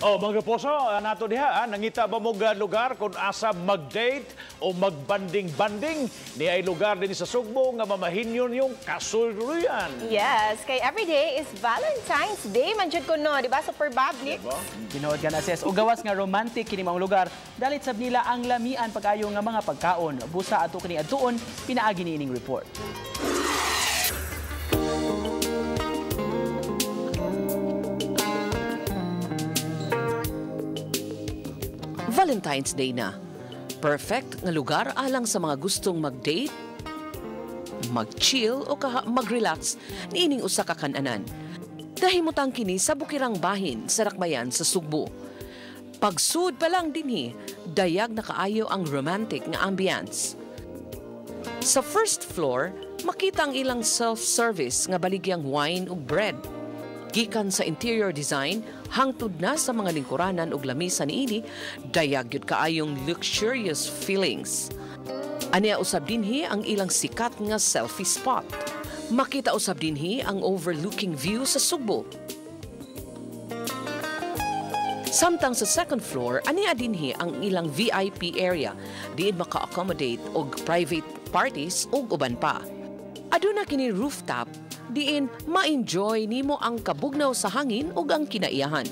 Oh, mga kapuso, nato diha, nangita ba mo ga lugar kung asa mag-date o magbanding-banding? Ni ay lugar din sa Sugbo nga mamahinyon yung kasuluyan. Yes, kay everyday is Valentine's Day man jud kuno, di ba? Super Bablik. Diba? Tinuod ka na, sis. O gawas nga romantic kini maong lugar, dalit sab nila ang lamian pag-ayo nga mga pagkaon. Busa ato kini adtuon pinaagi niining report. Valentine's Day na. Perfect nga lugar alang sa mga gustong mag-date, mag-chill o kaha mag-relax niining usa ka kananan. Dahimutang kini sa Bukirang Bahin sa Rakbayan sa Sugbo. Pagsud pa lang dinhi, dayag na kaayo ang romantic nga ambience. Sa first floor, makita ang ilang self-service nga baligyang wine ug bread. Gikan sa interior design, hangtod na sa mga lingkuranan ug lamesa niini, dayag gyud kaayong luxurious feelings. Ania usab dinhi ang ilang sikat nga selfie spot. Makita usab dinhi ang overlooking view sa Sugbo. Samtang sa second floor, ania dinhi ang ilang VIP area, diin maka-accommodate og private parties ug uban pa. Aduna kini rooftop, diin ma-enjoy nimo ang kabugnaw sa hangin ug ang kinaiyahan.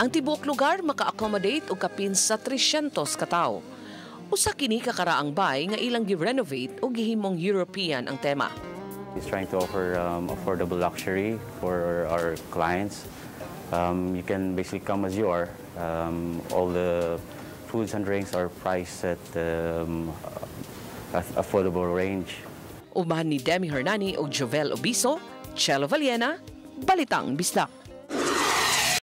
Ang tibuok lugar maka-accommodate og kapin sa 300 ka tawo. Usa kini ka karaang bay nga ilang gi-renovate ug gihimong European ang tema. He's trying to offer affordable luxury for our clients. You can basically come as you are. All the foods and drinks are priced at affordable range. Uban ni Demi Hernani ug Jovel Obiso, Chelo Valiena, Balitang Bisdak.